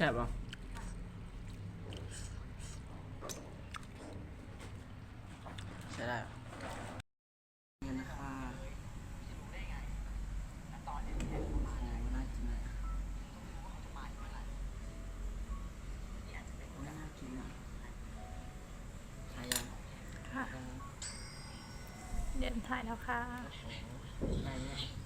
ແຊບບໍ່? ໃຊ້ໄດ້. ນີ້ນະຄະ ໂອ້ ໜ້າກິນນະ ໂອ້ ໜ້າກິນນະ. ຖ່າຍຍັງ? ຄ່ະ ເລີ່ມຖ່າຍແລ້ວຄ່ະ. ໂອ້ໂຫ ໄດ້ແລ້ວ.